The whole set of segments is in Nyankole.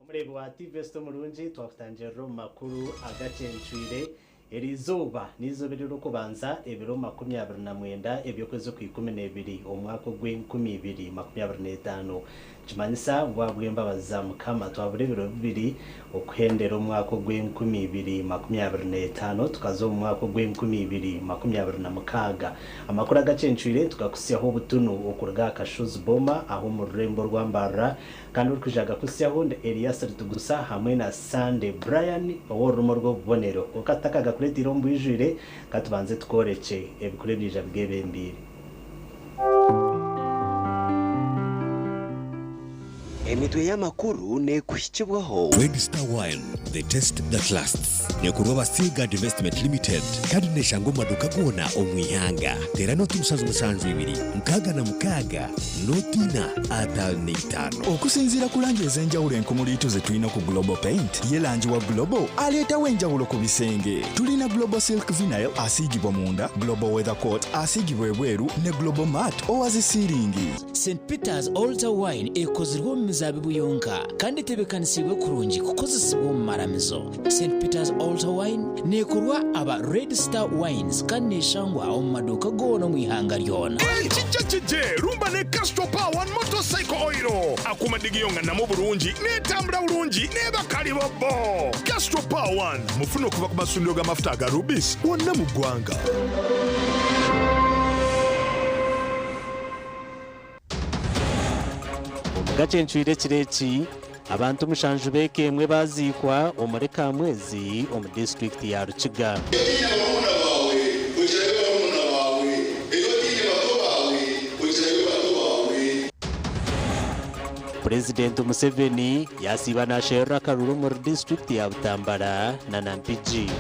Omureebi wa TVST omurungi, twakutangirira omu makuru agacencwire. Eri izooba n'eizooba eririkubanza ebiro 29 eby'okwezi okw'ikumi n'ebiri omu mwaka ogw'enkumi ibiri makumi abiri n'etaano. Nikimanyisa ngu ahabw'embabazi za Mukama twabura ebiro bibiri okuhendera omwaka ogw'enkumi ibiri makumi abiri n'etaano tukaza omu mwaka ogw'enkumi ibiri makumi abiri na mukaaga. Amakuru agacencwire tugakutsyaho obutunu okuruga aha Kashozi Boma aha omu rurembo orwa Mbarara Kandi orikwija agakutsyaho ni Elias Ritugusa hamwe na Sunday Brian ow'orurimi orw'obubonero. Kwonka tutakagakureteire omu bwijwire, ka tubanze tukworekye ebikuru ebiija bigeebembeire. Emitwe y'amakuru neekuhikibwaho. Red Star Wine, the taste that lasts. Neekorwa aba Seaguard Investment Limited kandi neeshangwa omu maduuka goona omu ihanga. Teera nooti 772 66 nooti ina 55. Okusinziira ku langi ez'enjawulo enkumuliitu ze tulina ku Global Paint, ye langi wa Global aleetawo enjawulo ku bisenge. Tulina Global Silk Vinyl asiigibwa munda, Global Weather Coat asiigibwa ebweru ne Global Matte owa zi siiringi. St Peter's Altar Wine ekozirwe omu mizaabibu yonka kandi etebeekanisiibwe kurungi kukozesibwa omu maramizo. St Peter's Altar Wine neekorwa aba Red Star Wines kandi neeshangwa omu maduuka goona omu ihanga ryona. Ekijja kije rumba ne Castrol Power One Motorcycle Oil. Akuuma digiyo nga namu bulungi, n'etambula bulungi n'eba kalibobbo. Castrol Power One mufune okuva ku masundiro g'amafuta aga Rubis wonna mu ggwanga. Omu gakyencwire ekiro eki, abantu mushanju b'eka emwe baaziikwa omuri Kamwezi omu disiturikiti ya Rukiga. Otiine barumuna baawe, ogirayo barumuna baawe, reero otiine bato baawe, ogirayo bato baawe. Purezidenti Museveni yaasiiba naasherura akaruru omuri disiturikiti ya Butambala na Mpigi.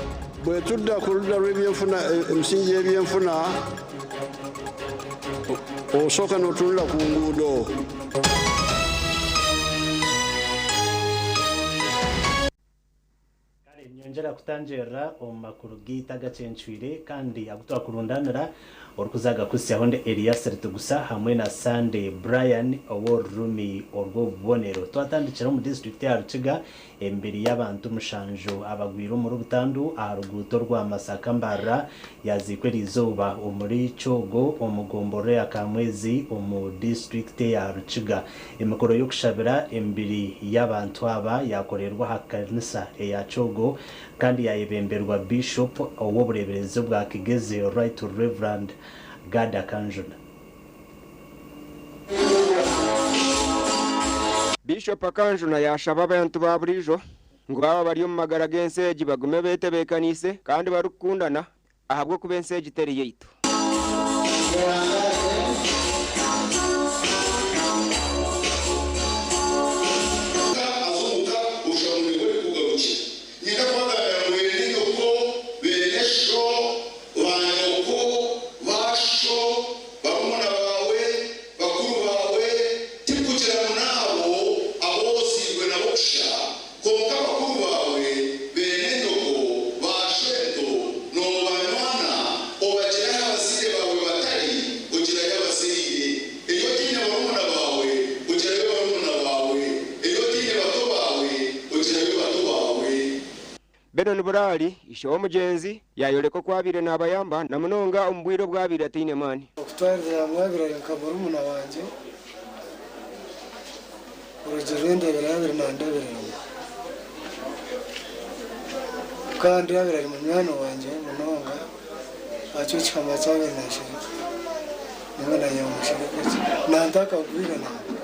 Bwetudda ku ludda lw'ebyenfuna, emisingi y'ebyenfuna, osooka n'otunula ku nguudo. Kare nyongyera kutangirira omu makuru gaitu agacencwire kandi agu twakurundanira orikuza agakuhitsyaho ndi Elias Ritugusa hamwe na Sunday Brian ow'orurumi orw'obubonero. Twatandikira omu disiturikiti ya Rukiga Emibiri y'abantu mushanju abagwire omuri butandu aha ruguuto orwa Masaka-Mbarara yaziikwa eriizooba omuri Kyogo omu gomborora ya Kamwezi omu disiturikiti eya Rukiga. Emikoro y'okushabira emibiri y'abantu aba yakorerwa aha kanisa eya Kyogo kandi yayebemberwa Bishop ow'obureeberezi obwa Kigezi Right Rev. Gad Akanjuna. Bishop Akanjuna yaashaba abantu ba buriijo ngu baaba bari omu magara g'ensi egi bagume betebeekaniise kandi barikukundana ahabw'okuba ensi egi teri yaitu. Ka aza omuka oshusha ngu niho arikugarukira. Niinyenda kubagambira ngu beene nyoko, beene sho, Baanyoko, baasho, barumuna baawe, bakuru baawe, tikugira ngu n'abo abu ozairwe nabo kusha, kwonka bakuru baawe, beene nyoko, baashwento, noobanywana, obagire ahu abazaire baawe batari, ogirayo abazaire. Ei otaine barumuna baawe, ogirayo barumuna baawe. Ei otaine bato baawe, ogirayo bato baawe. Benon Buraali, ishe w'omugyenzi, yaayoreka oku abaire naabayamba na munonga omu bwire obu abaire ataine maani. Okutwarira hamwe abaire ari nka murumuna wangye, orugi rw'endebero abaire nandebereramu. Kandi abaire ari munywani wangye munonga, ahabw'ekihama eki abaire nanshereka, nyowe nanye mushereka. Nantakagwire nangwa.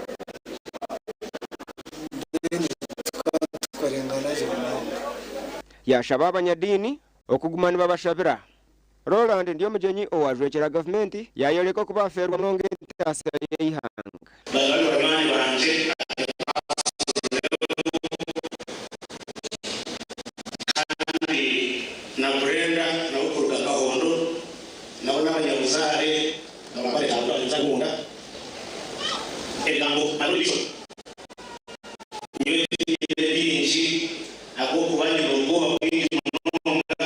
Mbwenu tukaba tukorengana gye munonga. Yaashaba abanyadiini okuguma nibabashabira. Roland Ndyomugyenyi owaajwekyera gavumenti yaayoreka oku baafeerwa munonga entaasya y'eihanga. Bari banywani bangye kandi na Brenda nawe kuruga Kahondo nabo n'abanyabuzaare abanyabuzare ebigambo hariho nyowe tinyine bingi ahabw'okuba nyine obwoba bwingi munonga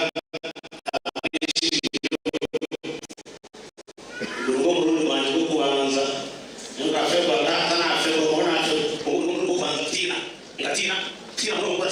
nibwo omurundi gwangye gw'okubanza nkafeerwa taata nafeerwa mama nafeerwa omurundi gw'okubanza kutiina nkatiina kutiina munonga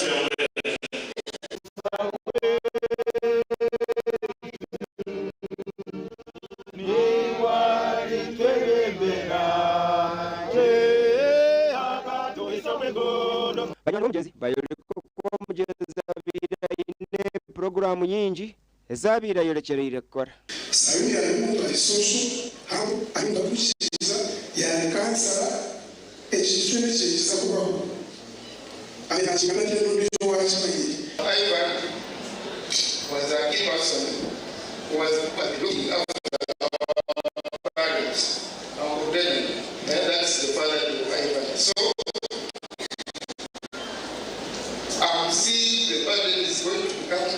Banywani b'omugyenzi bayoreka oku omugyenzi abaire aine puroguraamu nyingi ezi abaire ayorekyereire kukora. Sayuni ari omuntu ari social, humble, ari omuntu arikwikiriza, yaaba kansara, ekintu kyona ekiija kubaho abe nakingana atyo n'ondiijo ou akimanyire. Ivan was a key person who was looking after our parents, Uncle David, and that's the father to Ivan. So I'm seeing the burden is going to become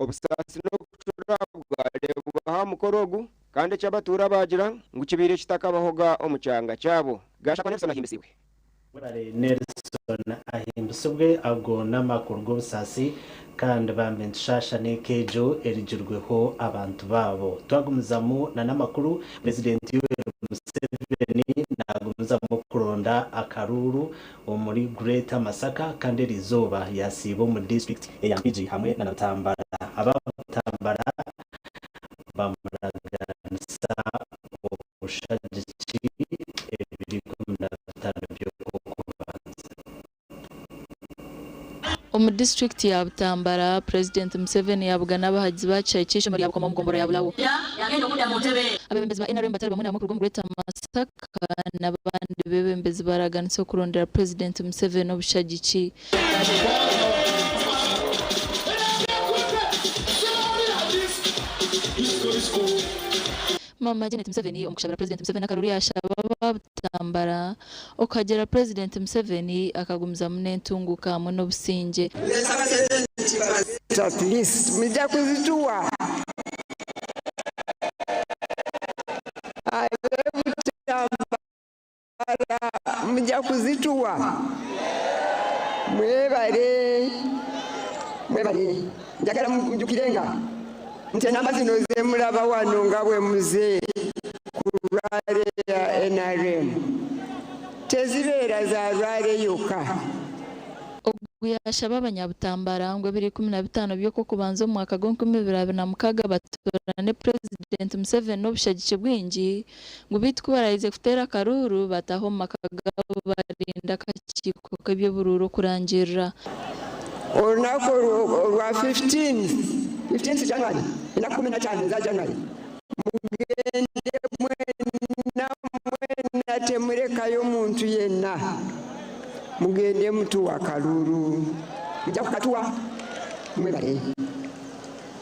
Obusaasi n'okucura bwareebwa aha mukoro ogu kandi eki abatuura baagira ngu kibaire kitakabahoga omu kyanga kyabo. Gashakwa Nelson ahimbisibwe. Webale Nelson ahimbisibwe ago n'amakuru g'obusaasi kandi bambi nitushasha n'eka egyo erugirweho abantu baabo. Twagumizamu na n'amakuru, Purezidenti Yoweri Museveni nagumizamu kuronda akaruuru omuri Greater Masaka kandi eriizooba yasiiba omu disiturikiti eya Mpigi hamwe na Butambala. Aba Butambala bamuraganisa obushagiki ebiro 15 by'Okwokubanza. Omu disiturikiti ya Butambala, Purezidenti Museveni yabugana abahagizi ba kishaayi ky'eishomero rya Bukoma omu gombolola ya Bulawo. Abeebembezi ba NRM batari bamwe na bamwe kuruga omu Greater Masaka n'abandi beebembezi baraganisa okurondera Purezidenti Museveni obushagiki. Maama Janet Museveni omu kushabira Purezidenti Museveni akaruru yashaba aba Butambala okuhagira Purezidenti Museveni akagumizamu n'entunguuka hamwe n'obusingye. At least mujja kuzituwa ab'e Butambala mujja kuzituwa mwebale mwebale njagala mujjukire nga nti enamba zino zemulaba wano nga bwe muze ku rally ya NRM tezibeera za rally yokka. Ogu yashaba abanyabutambara ngu ebiro 15 by'Okwokubanza omu mwaka gw'enkumi ibiri abiri na mukaaga batoorane Purezidenti Museveni n'obushagiki bwingi ngu beitu ku barahize kuteera akaruuru bataahe omu maka gaabo barinde akakiiko k'eby'oburuuru okurangirira. Olunaku orwa 15, 15 January, enaku kumi na ttaano eza January, mugende mwena mwena temurekayo muntu yenna, mugende mutuwa akaluulu, mujja kukatuwa mwebale.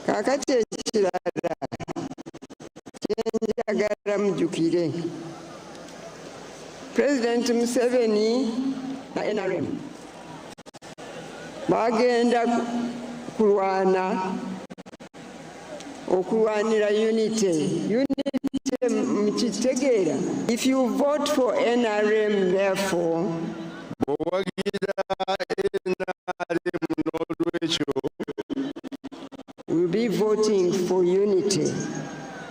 Kaakati ekirala kyenjagala mujjukire, Pulezidenti Museveni na NRM bagenda kulwana okulwanira unity. Unity mukitegeera. If you vote for NRM therefore, bw'owagira NRM n'olwekyo will be voting for unity.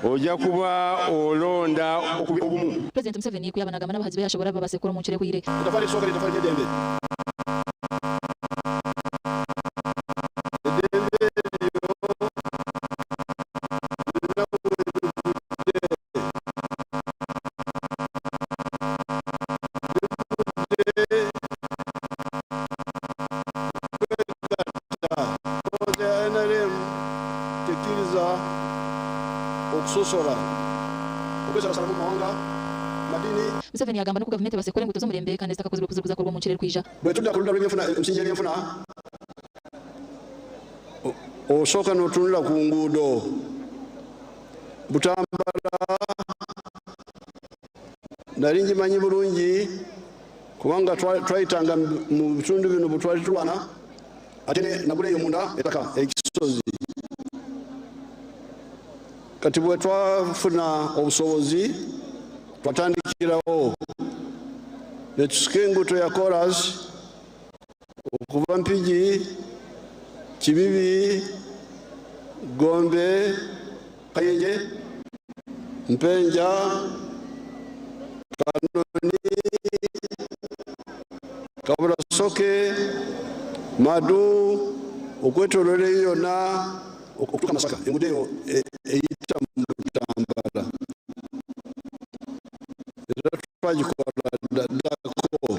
Ojja kuba olonda obumu. Pulezidenti Museveni ku yaaba naagamba n'abahagizi be yashobora babasekura omu nkiro ehweire. Ettaffaali esooka ly'ettaffaali ly'eddembe. Eddembe eryo Museveni yagamba n'oku gavumenti ebaase kukora enguuto z'omurembe kandi ezitakakozirwe ku zirikuza kukorwa omu nkiro erikwija. Bwe tudda ku ludda lw'ebyenfuna, emisingi y'ebyenfuna, osooka n'otunula ku nguudo. Butambala nali ngimanyi bulungi kubanga twayitanga mu bitundu bino bwe twali tulwana ate nagula eyo munda ettaka ekisozi. Kati bwe twafuna obusobozi twatandikirawo ne tusika enguuto ya koraasi okuva Mpigi, Kibibi, Gombe, Kayenje, Mpenja, Kanoni, Kabulasoke, Madu, okwetoloola eyo yonna okutuuka Masaka, enguudo eyo eyita mu Butambala era twagikola ddako.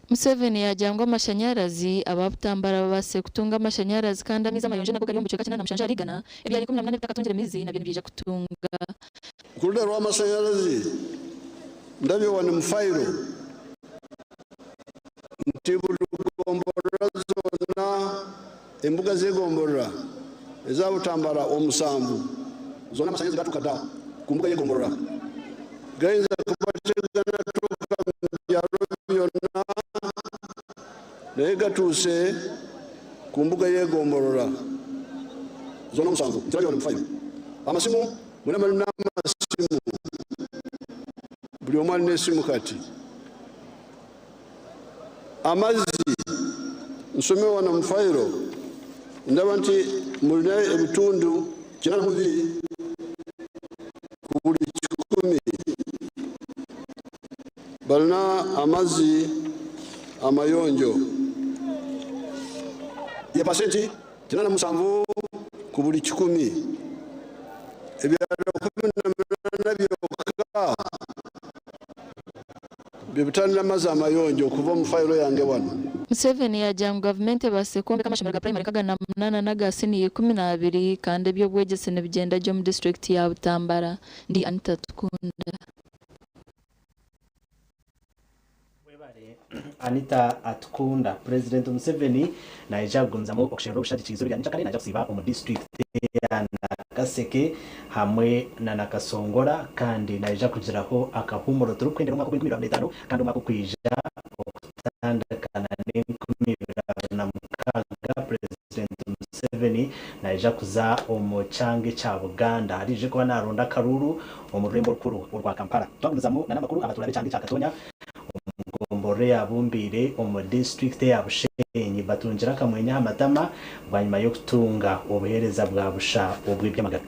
Museveni yaagira ngu amashanyarazi aba Butambala babaasire kutunga amashanyarazi kandi amaizi amayonjo nago gari omu bicweka 87 ahari igana, ebyaro 18 ebitakatungire maizi nabyo nibyija kutunga. Ku ludda lw'amasanyalazi ndabye wano mu fayiro nti buli ggombolola zonna embuga z'eggombolola eza Butambala omusanvu zonna amasanyalazi gatuuka dda ku mbuga y'eggombolola. Gayinza kuba teganatuuka mu byalo byonna naye gatuuse ku mbuga y'eggombolola zonna omusanvu. Nkirabye wano mu fayiro. Amasimu mwena mulina amasimu, buli omu alina esimu kati. Amazzi nsome wano mu fayiro ndaba nti mulina ebitundu 82 ku buli kikumi balina amazzi amayonjo, ye pasenti 87 ku buli kikumi. Ebyalo 18 byokka bye bitalina mazzi amayonjo okuva mu fayiro yange wano. Museveni yaagira ngu gavumenti ebaasire kwombeka amashomero ga purayimari nka 48 n'aga siniya 12 kandi eby'obwegyese nibigyenda gye omu disiturikiti ya Butambala. Ndi Anita Tukunda. Webare Anita Atukunda. Purezidenti Museveni naija kugumizamu okusherura obushagiki eizooba erya nyenkyakare naija kusiiba omu disiturikiti ya Nakaseke hamwe na Nakasongola kandi naija kugiraho akahuumuro turikuhendera omwaka ogw'enkumi ibiri abiri n'etaano kandi omwaka okwija okutandika na n'enkumi ibiri abiri na mukaaga Purezidenti Museveni naija kuza omu kyanga ekya Buganda ariije kuba naronda akaruuru omu rurembo orukuru orwa Kampala. Twagumizamu na n'amakuru abatuura b'ekyanga ekya Katonya omu gomborora eya Bumbiire omu disiturikiti eya Bushenyi batungire akamwenyo aha matama bwanyima y'okutunga obuheereza bwa busha obw'eby'amagara.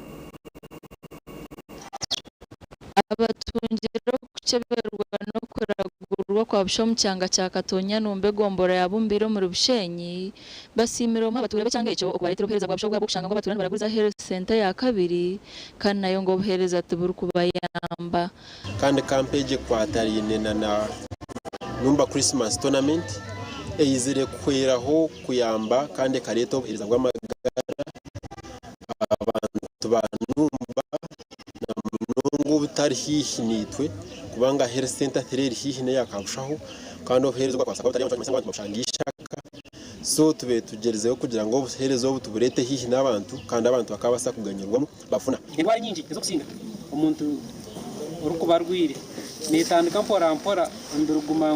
Abatungire okukyeberwa n'okuragurwa kwa busha omu kyanga kya Katonya Numba egomborora ya Bumbiire omuri Bushenyi basiimire omwe aha batuura b'ekyanga ekyo okubareetera obuheereza bwa busha obw'okushanga ngu abatuura nibaraguriza Health Centre ya kabiri kandi nayo ngu obuheereza tiburikubayamba. Kandi kampa egi ekwataraine na na Numba Christmas Tournament eizire kuhweraho kuyamba kandi ekareeta obuheereza bw'amagara abantu ba Numba na munonga obutari haihi naitwe kubanga Health Centre teri haihi n'eya Kabushaho kandi obuheereza obu bwakubaasa kuba butari aho nibashanga eishaka so tubaire tugyerizeho kugira ngu obuheereza obu tubureete haihi n'abantu kandi abantu bakabaasa kuganyirwamu bafuna. Endwara nyingi ez'okusinga omuntu orikuba arwaire neetandika mpora mpora omubiri guma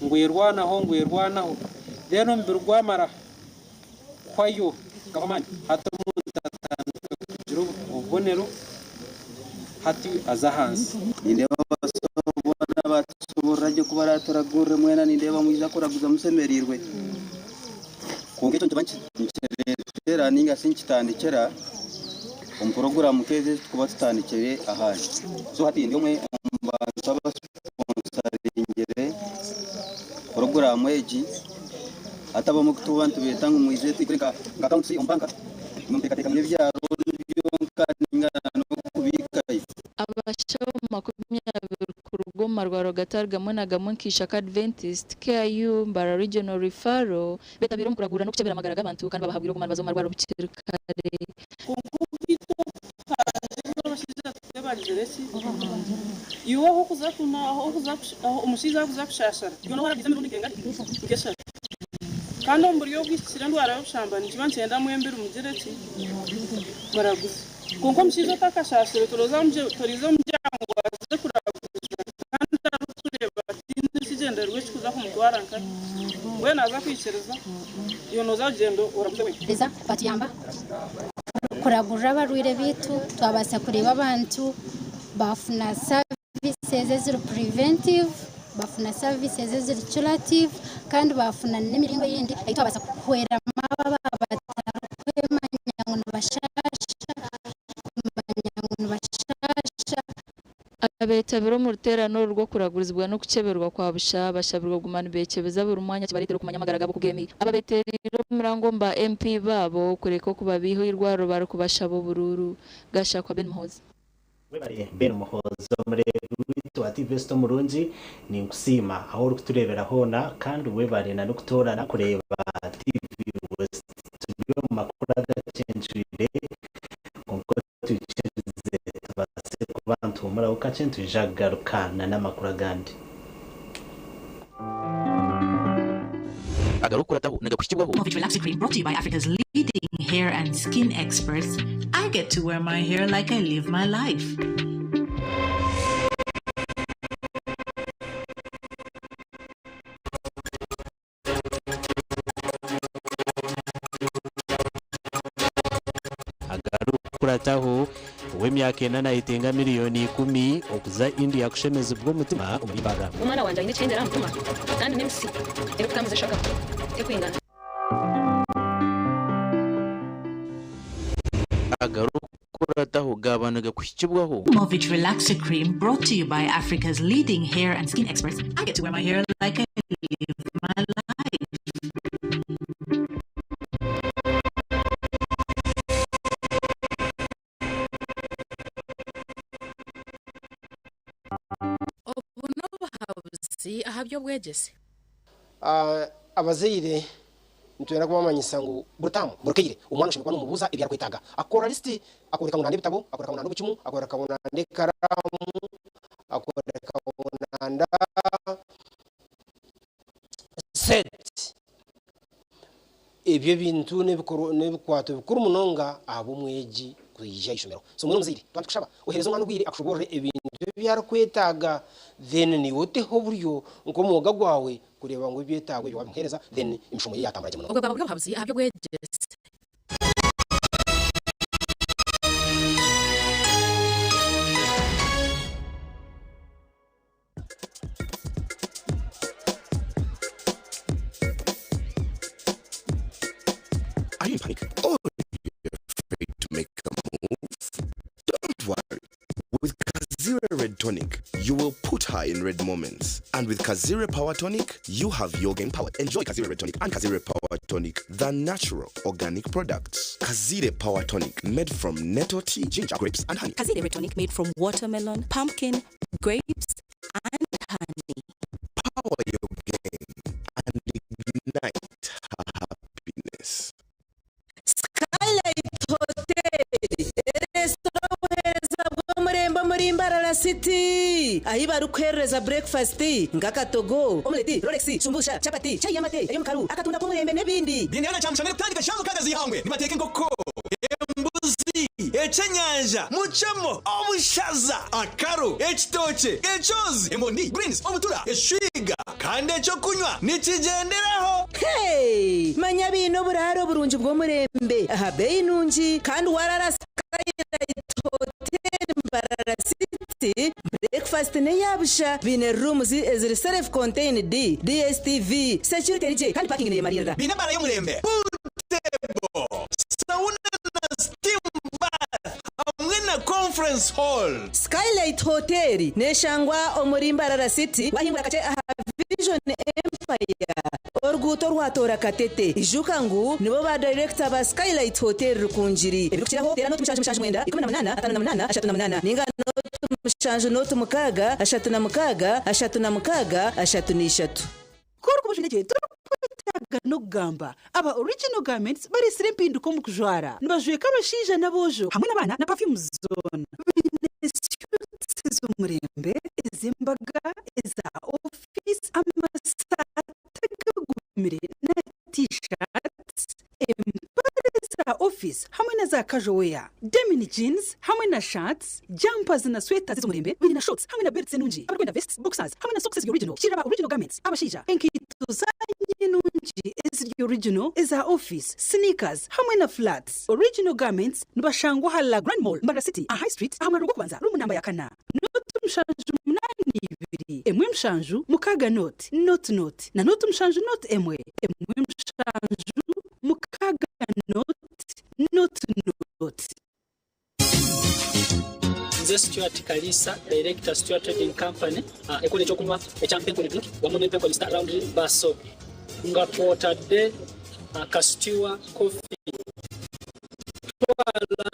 ngwerwanaho ngwerwanaho then omubiri gwamara kuhwayo gukahwa amaani hati omuntu atandika kugira obubonero hati aza ahansi. Nindeeba abasaho boona baatusoborora gye ku baraaturagurire mwena nindeeba mwija kuraguza mushemereirwe. Kwonka ekyo nikiba nikireetera nainga shi nikitandikira omu puroguraamu nk'ezi ezi turikuba tutandikire ahandi. So hati ndi omwe omu bantu abasiponsaringire puroguraamu egi. Hati abamwe ku turikuba nitubeeta ngu mwije twigure nka accounts omu banka, imwe muteekateeka ngu n'ebyaro byonka nainga n'okubiikayo. Abashaho 20 kuruga omu marwariro gatari gamwe na gamwe nka Ishaka Adventist, KIU, Mbarara Regional Referral beetabiire omu kuragurira n'okukyebera amagara g'abantu kandi babahabwire okuguma nibaza omu marwariro bukiri kare. Kwonka obwito obutuhanzirwe abashaija tube bagizire ki? Iwe ahu okuza kuna ahu okuza ahu omushaija ahu akuza kushashara, iwe nooba oragize emirundi nk'engahi? Nk'eshatu. Kandi omu buryo obuhikire endwara y'obushambani nikiba nikyenda mwembiri mugire ki? Muraguze. Kwonka omushaija otakashashire toriza omuryango aze kuraguza kandi arikureeba tihaine ekigyendererwa ekirikuza kumutwara nkahi. Mbwenu aza kwikiriza iwe nooza kugyenda oraguze wenka. Batuyamba kuragurira abarwaire baitu, twabaasa kureeba abantu baafuna services eziri preventive, bafuna services eziri curative kandi bafuna n'emiringo eyindi ei twabaasa kuhweramu abo abatarikwemanya ngu nibashaasha kumanya ngu nibashaasha. Abeetabire omu ruteerane oru rw'okuragurizibwa n'okukyeberwa kwa busha bashabirwe kuguma nibeekyebeza buri mwanya kibareetere okumanya amagara gaabo oku geemeire. Aba beeteereire omurango omu ba MP baabo kureka okubabeiha eirwariro barikubashaba oburuuru. Gashakwa Ben Muhoozi. Webare Ben Muhoozi omureebi waitu wa TV Esita omurungi ninkusiima ahu orikutureebera hoona kandi webare na n'okutoorana kureeba TV West. Turi omu makuru agacencwire kwonka otwikirize tubaase kuba nituhuumuraho kakye nitwija kugaruka na n'amakuru agandi. Agarikukurataho nigakuhikibwaho. Movit Relaxer Cream brought to you by Africa's leading hair and skin experts. I get to wear my hair like I live my life. Agarikukurataho, ow'emyaka ena nayetenga miriyoni ikumi okuza India kushemezibwa omutima omuri Mbarara. Omwana wangye aine ekihendera aha mutima kandi n'emisi erikutambuza eshagama terikwingana. Agarikukurataho gaaba nigakuhikibwaho. Movit Relaxer Cream brought to you by Africa's leading hair and skin experts. I get to wear my hair like I live my life. Obu n'obuhabuzi aha by'obwegyese. Abazaire nitwenda kubamanyisa ngu buri taamu, buri kaire, omwana oshemereire kuba nomubuuza ebi arikwetaaga. Akora lisiti, akooreka ngu nanda ebitabo, akooreka ngu nanda obucumu, akooreka ngu nanda ekaraamu, akooreka ngu nanda seti. Ebyo ebintu n'ebikwato bikuru munonga ahabw'omwegi kwija aha ishomero. So mbwenu omuzaire twaba nitukushaba ohereze omwana obwire akushoboorore ebintu ebi arikwetaaga then naiwe oteho oburyo nk'omwoga gwawe kureeba ngu ebyetaago ebyo wabimuheereza then emishomo ye yaatambura gye munonga. Obwo bwaba buri obuhabuzi aha by'obwegyese. Are you in panic? Or you're afraid to make a move? Don't worry. With Kazire Red Tonic, you will put her in red moments. And with Kazire Power Tonic, you have your game powered. Enjoy Kazire Red Tonic and Kazire Power Tonic, the natural organic products. Kazire Power Tonic, made from nettle tea, ginger, grapes, and honey. Kazire Red Tonic made from watermelon, pumpkin, grapes, and honey. Power your game and ignite her happiness. Skylight Hotel, resitora obuheereza bw'omurembe omuri Mbarara City ahi barikuheerereza breakfast nk'akatogo, omeleti, rolex, shumbusha, chapati, chai y'amate, ey'omukaru, akatunda k'omurembe n'ebindi. Biine kyamushana erikutandika shaaha mukaaga z'eihangwe nibateeka enkoko, embuzi, ekyenyanja, mucemo, obushaza, akaru, ekitookye, ekyozi, emondi, greens, obutura, eshwiga kandi ekyokunywa nikigyenderaho. Hey! Manya biine oburaaro burungi bw'omurembe aha beeyi nungi kandi warara Skylight Hotel Mbarara City, breakfast n'eya busha, biine rooms eziri self contained, DSTV, security eri gye kandi parking neyemarira. Biine ebaara y'omurembe, pool table, sauna na steam bath hamwe na conference hall. Skylight Hotel neshangwa omuri Mbarara City wahingura kakye aha Vision Empire oruguuto rwatoora Katete. Ijuka ngu nibo ba director ba Skylight Hotel Rukungiri. Ebirikukiraho teera nooti mushanju mushanju mwenda, 18, 58, 38 ninga nooti mushanju nooti mukaaga, 36, 36, 33. Ku orikuba ojwaire gye torikwetaaga n'okugamba. Aba Original Garments bareetsire empinduka omu kujwara. Nibajweka abashaija n'aboojo hamwe n'abaana na perfumes zoona. Baine suits ez'omurembe, ez'embaga, eza ofiisi, amasaati agagumire na T-shirts, empare za ofiisi hamwe na za casual wear, denim jeans hamwe na shirts, jumpers na sweaters ez'omurembe, biri na shorts hamwe na belts enungi, abarikwenda vests, boxers hamwe na socks eziri original, kiraba original garments, abashaija enkaito zanyu enungi eziri original, eza ofiisi, sneakers hamwe na flats. Original garments nibashangwa aha La Grand Mall, Mbarara City, aha High Street, aha mwariro gw'okubanza, room namba ya kana. Nooti mushanju munaana ibiri, emwe mushanju mukaaga nooti, nooti nooti, na nooti mushanju nooti emwe, emwe mushanju mukaaga nooti, nooti nooti. Nze Stuart Kaliisa, Director Stuart Trading Company ekora ekyokunywa ekya Mpenkoni Drink wamu ne Mpenkoni Star Round Bar Soap nga kwotadde ka Stewa Coffee. Twala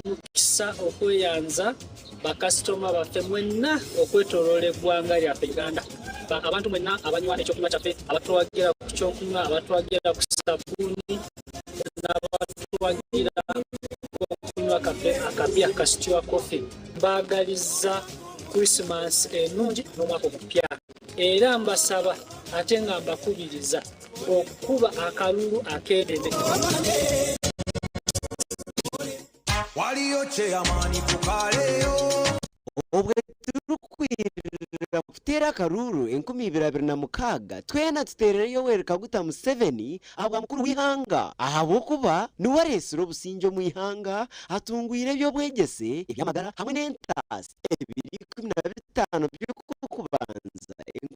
omukisa okweyanza bakasitoma baffe mwenna okwetoloola eggwanga lyaffe Uganda. Abantu mwenna abanywa ekyokunywa kyaffe, abatuwagira ku kyokunywa, abatuwagira ku sabbuuni n'abatuwagira okunywa kafe akapya ka Stewa Coffee. Mbaagalizza Christmas enungi n'omwaka omupya era mbasaba ate nga mbakubiriza okukuba akalulu ak'edembe. Waliyo chairman ku kaleyo. Obwe turikwirira kuteera akaruuru 2026, twena tuteerere Yoweri Kaguta Museveni ahabwa mukuru w'eihanga ahabw'okuba niwe areetsire obusingye omu ihanga, atungwire eby'obwegyese, eby'amagara hamwe n'entaasa ebiri 15 by'Okwokubanza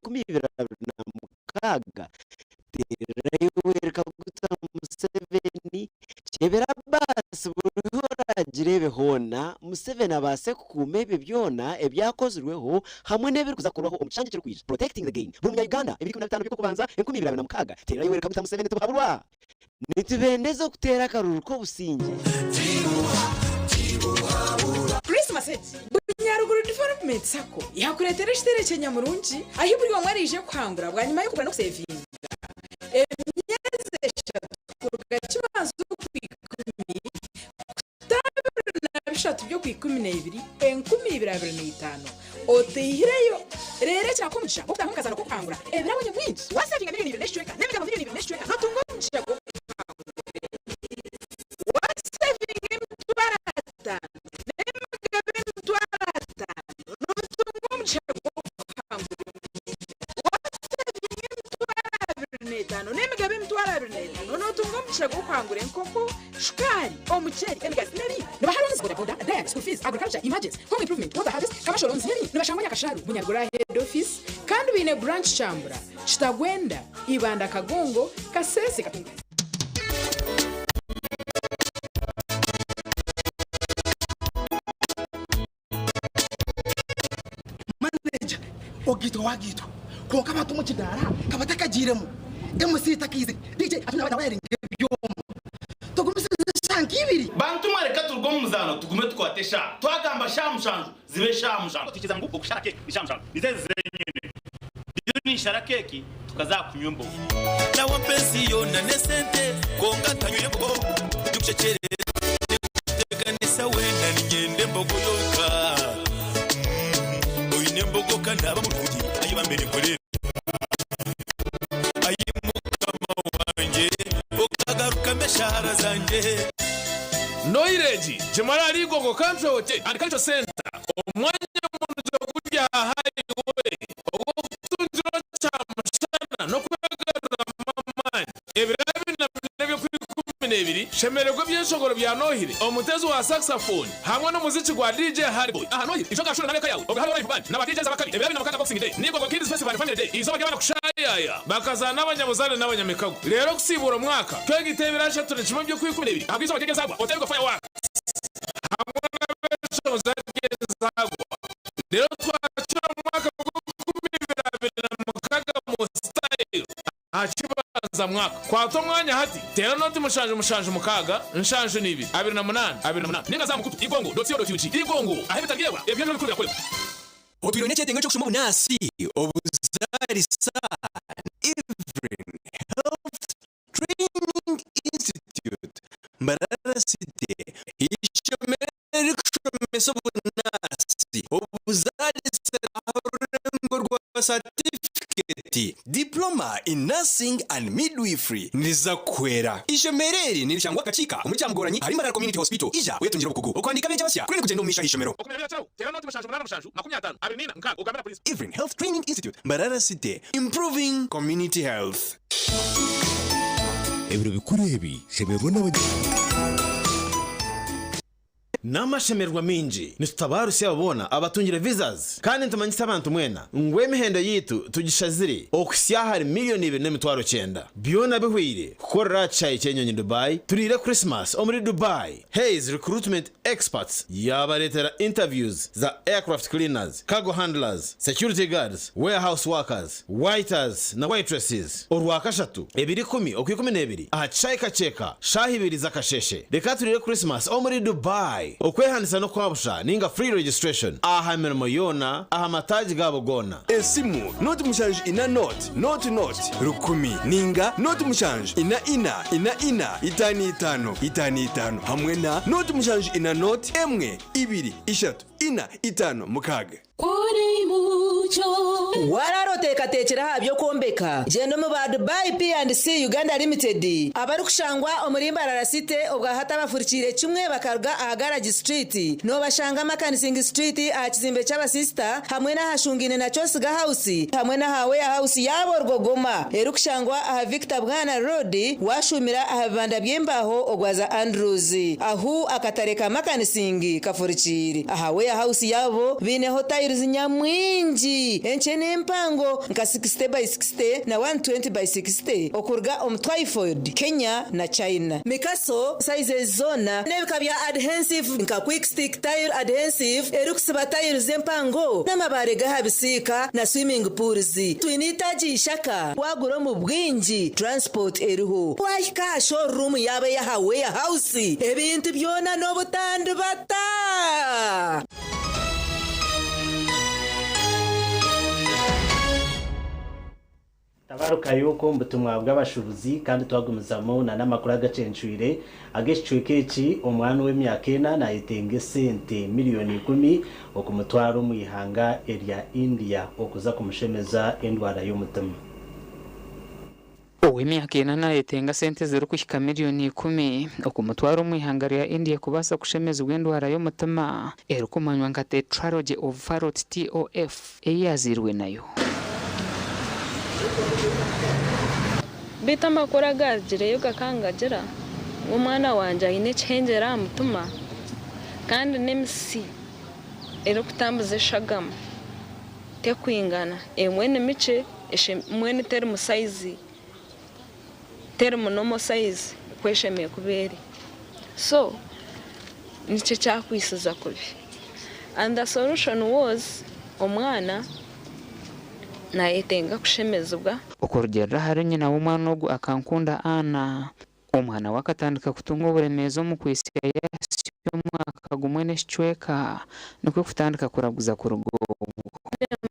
2026. Teerera Yoweri Kaguta Museveni, Kyebera Abbas buriho oragireebe hoona, Museveni abaase kukuuma ebyo byona ebyakozirweho hamwe n'ebirikuza kukorwaho omu kishangye ekirikwija. Protecting the gain. Buri munya-Uganda, ebiri 15 by'Okwokubanza 2026. Teerera Yoweri Kaguta Museveni tibuhaburwa! Nitubendeza okuteera akaruru k'obusingye. Christmas egi, Bunyaruguru Development Sacco yakureetera ekiteere ky'enyamurungi ahi buri omwe araije kuhangura bwanyima y'okugura n'okusevinga emyezi eshatu kuruga kibanza okwikumi kuta 23 by'okwikumi n'ebiri 2025 otaihireyo. Reero ekirakuha omugisha gw'okutaaha omu kazaano k'okuhangura ebirabo nyamwingi. Waasevinga miriyoni ibiri n'ekicweka n'emigabo miriyoni ibiri n'ekicweka notunga omugisha gw'okuhangura Waasevinga 5000 n'emigabo 5000 notunga omugisha gw'okuhangura Waasevinga 25000 n'emigabo 25,000 notunga omugisha gw'okuhangura enkoko, shukaari, omuceeri, emigaati n'ebindi. Nibaha loans boda boda, dairy, school fees, agriculture, emergency, home improvement, water harvest, commercial loans n'ebindi. Nibashangwa Nyakasharu, Bunyaruguru aha head office kandi baine branch Kyambura, Kitagwenda, Ibanda Kagongo, Kasese, Katunga. Manager ogaitwa wagaitwa kwonka abantu omu kidaara ka batakagiiremu MC takaizire DJ ati nawe yarenga ebyoma tugumisirize eshaaha nka ibiri. Bantu mwe reka turuge omu muzaano tugume tukwate eshaaha. Twagamba shaaha mushanju zibe eshaaha mushanju. Twikiriza ngu okushara keeki ni shaaha mushanju. Nizo ezi zenyine. Ndiyo ninshara keeki tukaza aha kunywa embogo. Nawe ampa ensi yoona n'esente, kwonka ntanywire mbogo. Ndikushekyerera, ndikuteganisa weena, niinyenda embogo yonka. Oine embogo ka naaba murungi, ai bambe ninkureeba. Ai Mukama wangye, okagarukamu eshaara zangye. Noiregi, Gimara ahari Igongo Country Hotel and Cultural Centre, omwanya murungi oguri aha highway ogw'okutungiraho kyamushana n'okwegaruramu amaani. Ebiro 24 eby'okwikumineebiri, shemererwa ebyeshongoro bya Nohire, omutezi wa saxophone hamwe n'omuziki gwa DJ Harryboy. Aha Nohire, ijo gashura n'ab'eka yaawe, obwe hariho live band na ba DJs abakabi. Ebiro 26 Boxing Day, n'Igongo Kids Festival and Family Day, eizooba ry'abaana kushaayaaya, bakazaana n'abanyabuzaare n'abanyamikago. Reero okusiibuura omwaka, twegite ebiro 31 by'okwikumineebiri ahabw'eizooba ry'eby'enzaarwa, Oterwa Fireworks hamwe n'ab'enshonga z'eby'enzaarwa. Reero twakira omwaka gw'enkumi ibiri abiri na mukaga mu sitayiro. Aha kibanza mwaka. Kwata omwanya hati, teera noti mushanju mushanju mukaaga, nshanju n'ibiri, 28, 28, ninga za aha mukutu igongo dot co dot ug. Igongo, ahu ebitaryebwa ebyo ebiro bikuru birakorerwa. Otwire oine ekyetengo eky'okushoma obunaasi, obuzaarisa, Evelyn Health Training Institute, Mbarara City, eishomero eririkushomesa obunaasi. Obuzaalisa aha rurengo rwa Satifiketi, Diploma in Nursing and Midwifery, niriza kukuhwera. Eishomero eri nirishangwa Kakiika omuri Kyamugoranyi ahari Mbarara Community Hospital. Ija oyetungire obukugu. Okuhandiika abeegi abasya kuriyo nikugyenda omu maisho aha ishomero. Okumanya ebirakiraho, teera nooti 7 8 50 24 6 ogambe na Principal. Evelyn Health Training Institute, Mbarara City, Improving Community Health. Ebiro bikuru ebi, shemererwa n'abanya. N'amashemererwa maingi nitutabaarusya abo boona abatungire visas kandi nitumanyisa abantu mwena ngu emihendo yaitu tugishazire okuhitsya ahari 2,900,000. Byona bihweire kukorera aha kishaayi ky'enyonyi Dubai, turiire Christmas omuri Dubai. Hays Recruitment Experts yaabareetera interviews za aircraft cleaners, cargo handlers, security guards, warehouse workers, Waiters na waitresses, Orwakashatu, ebiro ikumi okwikumi n'ebiri aha kishaayi Kakyeka, shaaha ibiri z'akasheeshe. Reka turiire Christmas omuri Dubai! Okwehandiisa n'okwabusha ninga free registration aha mirimo yoona aha mataagi gaabo goona. Esimu, nooti 74 nooti nooti nooti 1000 ninga nooti 7 4 4 4 5 5 5 5 hamwe na nooti 74 nooti 1 2 3 4 5 6. Waaraara oteekateekire aha by'okwombeka? Gyenda omu ba Dubai P&C Uganda Limited abarikushangwa omuri Mbarara City obwahati abafurikiire kimwe bakaruga aha Garage Street. Noobashanga Makanising Street aha kizimbe ky'abasisita hamwe n'ahashungaine na Kyosiga House hamwe n'aha Warehouse yaabo Rwogoma erikushangwa aha Victor Bwana Road waashuumira aha bibanda by'embaaho ogwaza Andrews ahu akatare ka Makanising kafurikiire. Aha warehouse yaabo baineho tiles nyamwingi enkye n'empango nka 60 by 60 na 120 by 60 okuruga omu Twyford, Kenya na China. Mikaso sizes zoona n'ebika bya adhensive nka quick stick tile adhensive erikusiba tiles empango n'amabaare g'aha bisiika na swimming pools. Twine eitaagi Ishaka wagura omu bwingi transport eriho. Wahika aha showroom yaabo ey'aha warehouse ebintu byona n'obutandibata. Tabarukayo okwo omu butumwa bw'abashuubuzi kandi twagumizamu na n'amakuru agacencwire ag'ekicweka eki, omwana ow'emyaka ena nayetenga esente 10,000,000 okumutwara omu ihanga erya India okuza kumushemeza endwara y'omutima. Ow'emyaka ena naayetenga sente zirikuhika 10,000,000 okumutwara omu ihanga rya India kubaasa kushemezibwa endwara y'omutima erikumanywa nka Tetralogy of Fallot, TOF, ei yaazairwe nayo. Beitu amakuru agaarugireyo gakangagira ngu omwana wangye aine ekihengyere aha mutima kandi n'emitsi erikutambuza eshagama tekwingana, emwe ni mikye mbwenu teri mu sayizi, teri mu nomo sayizi oku eshemereire kuba eri. So nikyo ekyakwisiza kubi. And the solution was omwana nayetenga kushemezibwa. Okurugiirira ahari nyina w'omwana ogu Akankunda Anna, omwana we akatandika kutunga oburemeezi omu kwitsya yahitsya omwaka gumwe n'ekicweka nikwo kutandika kuraguza kuruga obwo.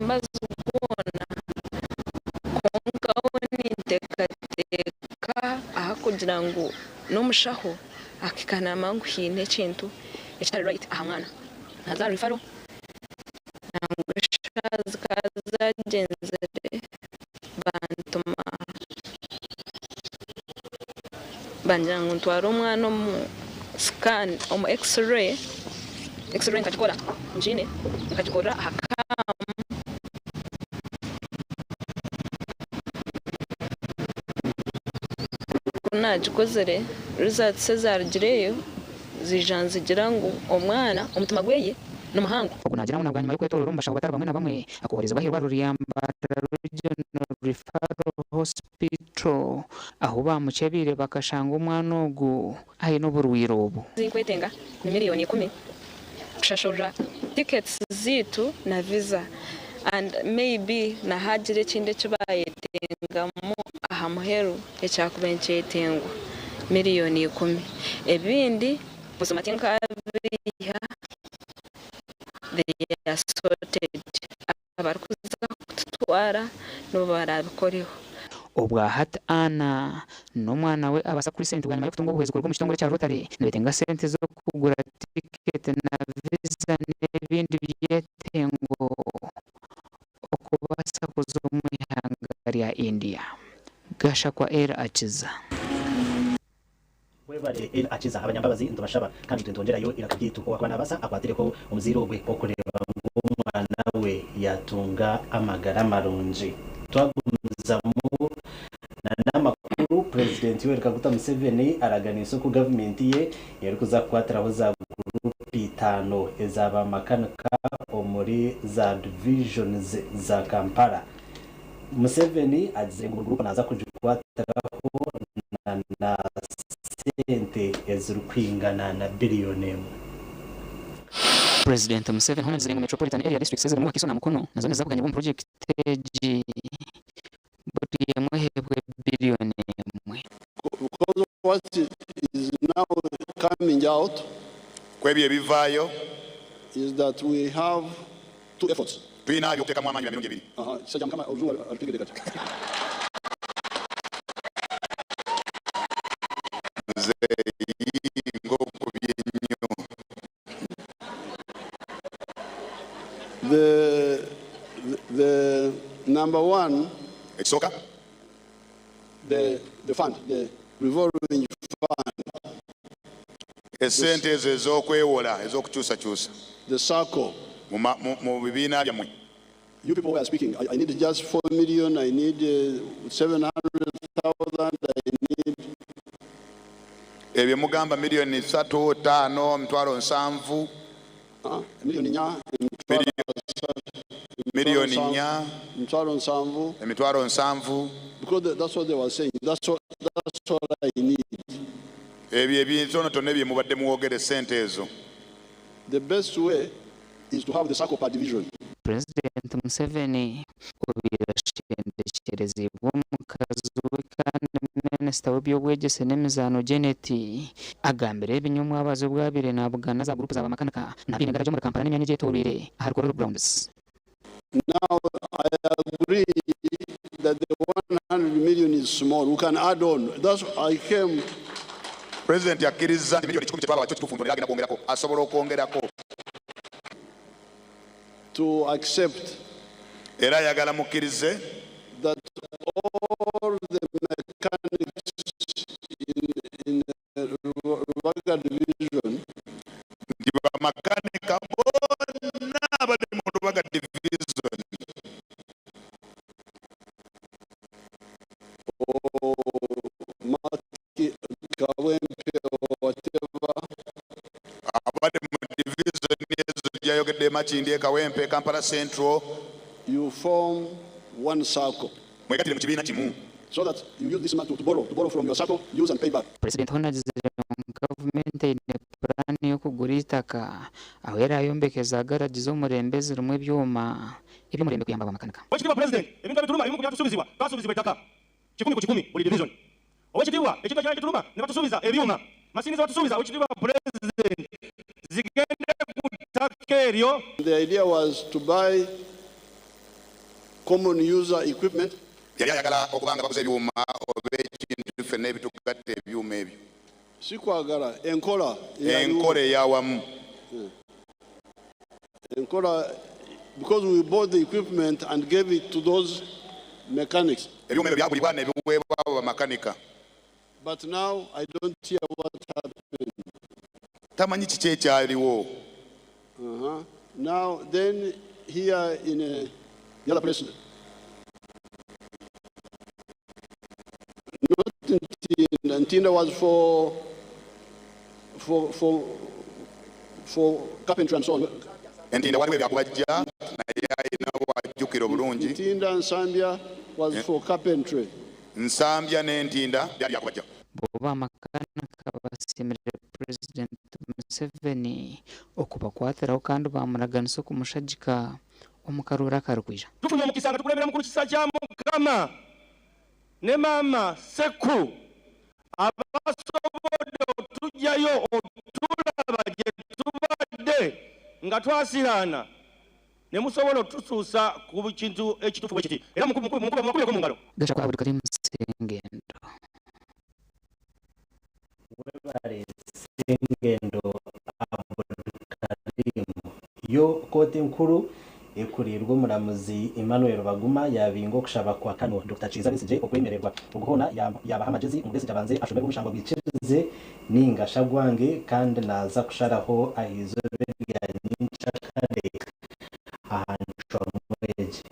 Omubazi gwona, kwonka we ninteekateeka ahakugira ngu n'omushaho akahika naamanya ngu haine ekintu ekitari right aha mwana. Naaza aha referral nangwa eshaaha zikaba zaagyenzire bantuma bangira ngu ntware omwana omu scan omu x-ray, x-ray nkagikora ngiine nkagikorera aha cam. Ku naagikozire results ezarugireyo ziija nizigira ngu omwana omutima gweye ni muhango. Ogu naagira ngu na bwanyima y'okwetooroora omu bashaho batari bamwe na bamwe, akooherezibwa ah'eirwariro rya Mbarara Regional Referral Hospital ahu baamukyebeire bakashanga omwana ogu aine oburwaire obu. Ezinkwetenga ni 10,000,000 kushashurira tickets zaitu na visa and maybe na haagira ekindi eki baayetengamu aha muheru ekyakuba nikyetengwa 10,000,000. Ebindi buzima tinkaabiiha they are sorted abarikuza kututwara nibo baraabikoreho. Obwahati Anna n'omwana we abasa Crescent bwanyima y'okutunga obuhwezi kuruga omu kitongore kya Rotary nibetenga sente z'okugura tiketi na visa n'ebindi byetengo okubaasa kuza omu ihanga rya India. Gashakwa El Akiza. Webare El Akiza abanyambabazi nitubashaba kandi itwe nitwongyerayo eiraka ryaitu owakuba nabasa akwatireho omuzaire ogwe okureeba ngu omwana we yatunga amagara marungi. Twagumizamu na n'amakuru, Purezidenti Yoweri Kaguta Museveni araganiise oku gavumenti ye erikuza kukwatiraho za guruupu itaano eza ba makanika omuri za divisions za Kampala. Museveni agizire ngu buri guruupu naaza kugikwatiraho na sente ezirikwingana na biriyoni emwe. Purezidenti Museveni hoona agizire ngu Metropolitan Area Districts ezirimu Wakiso na Mukono nazo niziza kuganyirwa omu purogyekiti egi buri emwe eheebwe biriyoni emwe. Because what is now coming out Ku ebyo ebivaayo is that we have two efforts. Tulina eby'okuteekamu amaanyi bya mirundi ebiri. Aha, kisajja Mukama oluzungu alutegedde kati. Muzeeyi ng'okubye nnyo. The number one. Ekisooka. The fund, the revolving fund. Essente ezo ez'okwewola ez'okukyusakyusa. The SACCO. Mu bibiina byammwe. You people who are speaking, I need just 4 million, I need 700,000, I need. Ebyo mugamba miliyoni 3, 5, 700,000. Miliyoni 4. Miliyoni 4. 700,000. 700,000. Because that's what they were saying. That's what I need. Ebyo ebitonotono ebyo mubadde muwogere ssente ezo. The best way is to have the SACCO per division. Purezidenti Museveni obaire ashendekyereziibwe omukazi we kandi minisita w'eby'obwegyese n'emizaano Janet agambire ebi nyomwabazi obu abaire nabugana za guruupu za bamakanika n'abaine garagi omuri Kampala n'emyanya egyetoreire ahari Kololo Grounds. Now I agree that the 100 million is small. We can add on. That's I came. President akkiriza nti miliyoni 100 kye twabawa kyo kituufu nti agenda kwongerako, asobola okwongerako. To accept. Era ayagala mukkirize. That all the mechanics in the Rubaga division. Nti bamakanika bonna abali mu Rubaga division. Or Maki, Kawempe or whatever. Abali mu division ezo gyayogedde Makindye, Kawempe, Kampala Central. You form one circle. Mwegattire mu kibiina kimu. So that you use this money to borrow from your circle, use and pay back. Purezidenti hoona agizire ngu gavumenti eine puraani y'okugura eitaka ahu eraayombeke za garagi z'omurembe ezirimu ebyoma eby'omurembe kuyamba bamakanika. Owekitiibwa Pulezidenti, ebintu ebituluma ebimu ku byatusubizibwa, twasubizibwa ettaka 100 ku 100 buli division. Owekitiibwa, ekintu ekirala ekituluma ne batusuubiza ebyuma, masiini ze batusuubiza Owekitiibwa Pulezidenti zigende ku ttaka eryo. The idea was to buy common user equipment. Yali ayagala okuba nga baguza ebyuma oba ekintu ffenna ebitugatta ebyuma ebyo. Si kwagala, enkola Enkola ey'awamu. Enkola, because we bought the equipment and gave it to those mechanics. Ebyuma ebyo byagulibwa ne biweebwa abo bamakanika. But now I don't hear what happened. Tamanyi kiki ekyaliwo. Now then here in the other place, not Ntinda, Ntinda was for carpentry and so on. Ntinda waliwo ebyakubajja naye alina wajjukira obulungi. Ntinda Nsambya was for carpentry. Nsambya ne Ntinda byali byakubajja. Bo bamakanika basiimire Purezidenti Museveni okubakwatiraho kandi bamuraganisa okumushagika omu karuuru akarikwija. Tufunye omukisa nga tukulembera mukulu kisa kya Mukama ne maama Seku abasobodde otujjayo otulaba gye tubadde nga twasiraana Ne musobola okutusuusa ku kintu ekituufu bwe kiti, era mukubeko mu ngalo. Gashakwa Abdulkarim Sengendo. Webale Sengendo Abdulkarim. Yo kooti enkuru ekuriirwe omuramuzi Emmanuel Baguma yabinga okushaba kwa Kano Dr Kiiza Besigye okwemererwa. Ogu hoona yabaha amagyezi ngu Besigye abanze ashomerwe omushango gwikirize ninga shi agwange kandi naaza kusharaho ah'eizooba erya nyenkyakare aha ncwamu egi.